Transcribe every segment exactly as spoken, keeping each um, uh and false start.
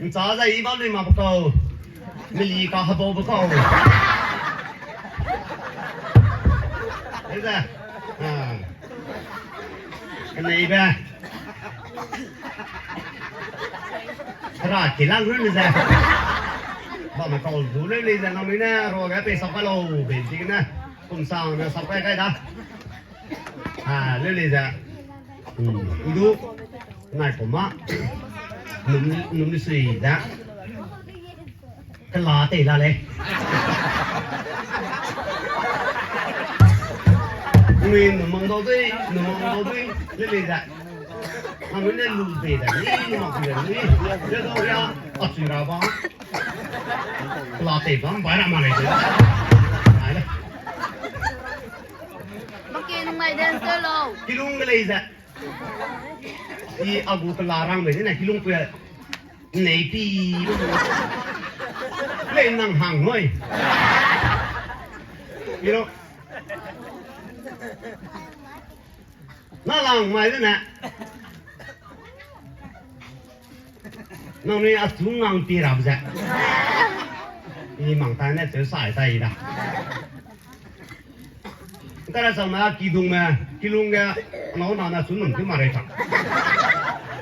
Ncha zai i ba lui ma be kau. Meli ka hebau be kau. Eze. Ah. Keneibe. Hera kilang run ze. Ba me kau zu leu lei ze, nangnui ne ruage pei sap kai lau, be zi gene. Kum sang ne sap kai kai da. Ah, leu lei ze. Hmm, i du. Nai kum ma. Num, num sui da. Kela tei la lei. Nui num mang dau dui, num mang dau dui, le lei da. Nang ne lu bei da, ni num mang dui, ni, le dau ya, a chui ra ba. Kela tei bam bai ra ma lei. Ai le. Bake nung mai dance lo. Kilung ge lei ze. I a gu kela rang bei ne, kilung pui. Nei pi. Lei nang hang noi. Iro. Na lang mai de ne. Nangnui a chu ngang pi ra be ze. I mang ta ne chu sai sai da. Kara sang na kidung me, kilung ge, nau na na chu num ti ma rei ta.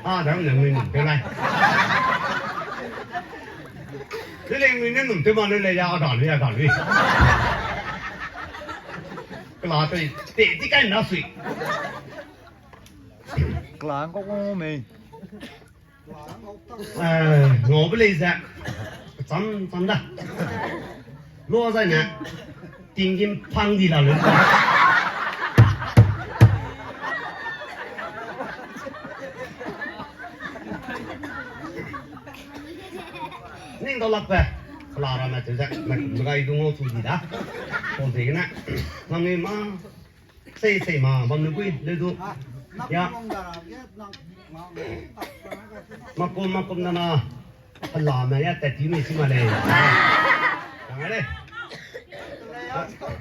A, da ne nui num te lai. Te le nui ne num te ma le le ya, a ga lui, a ga lui. Kela te, te, ti kai na sui. Kela ko ko mei. Eh, ngau be lei ze. Cham, cham da. Lo zai ne. Tinggîm pang di la lu. Ning dau lak pe. Kela ra me te ze. Me, me gai du ngau chu di da. Ko de ne. Nang ni ma. Sei, sei ma, bam ne gui, le du. Ya. Makum, makum na na. Hala me ya, tat ti me si ma le. Rang le.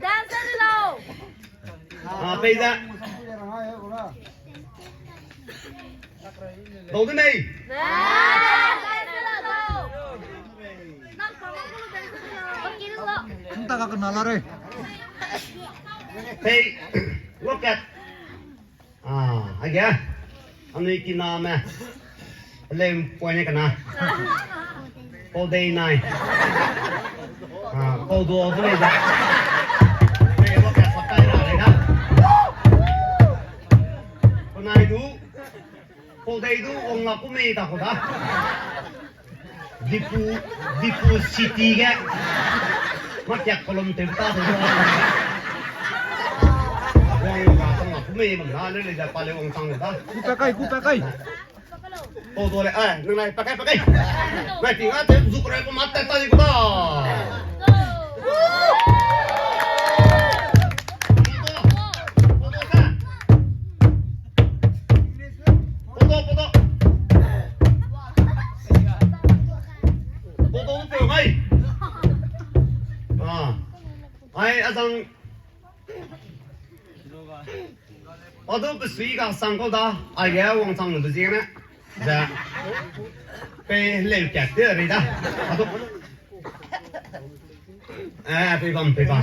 Dance lo. Ah, pei da. Dau de nei. Nta ka kena la re. Hey, look at. Ah, age. Anui kiname. Lem poine kena. Pau dei nai. Ah, pau do de lei da. Hey, look at, sakai ra lei da. Penai du. Pau dei du wang la ku mei ta ku da. Dipu, Dipu City ge. Makiak kolom te ta de. Wang la tang la ku mei bam da le le da pa le wang tang da. Ku pa kai, ku pa kai. Pau do le, eh, nang nai pa kai, pa kai. Nai ting a te zuk re ko mat ta ta di ku da. Pau do, pau do. Pau do, pau do, ai. Ah. Ai, azang. Pau do pe sui ga sang kau da. Ai ge wang sang lu ziegene. Da. Pe leu kat te ri da. Pau do. Eh, pei bam, pei bam.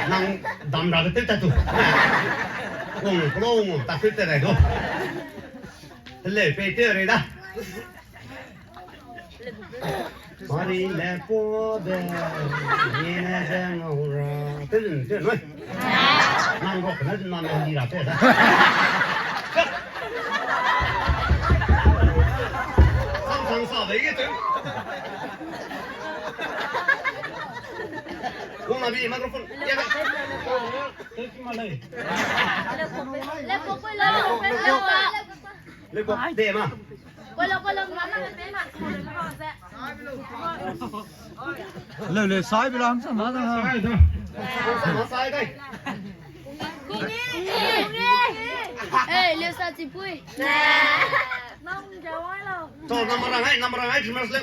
Nang dam ra be tew ta tu. Kung, kung, ta tew te dai du. Heleu pei tew rei da. Mari le po de, ni ne ze ngau ra. Tew dun, tew noi. Nang rok ne dun na me di ra te da. Sang sang sa de ye tew. Kung na bi microphone. Ya. Le ko, de ma. Le, le, sai bi lang sa na da. Sai da. Sai da. Eh, le sa chi pui. To, number ngai, number ngai, Christmas le.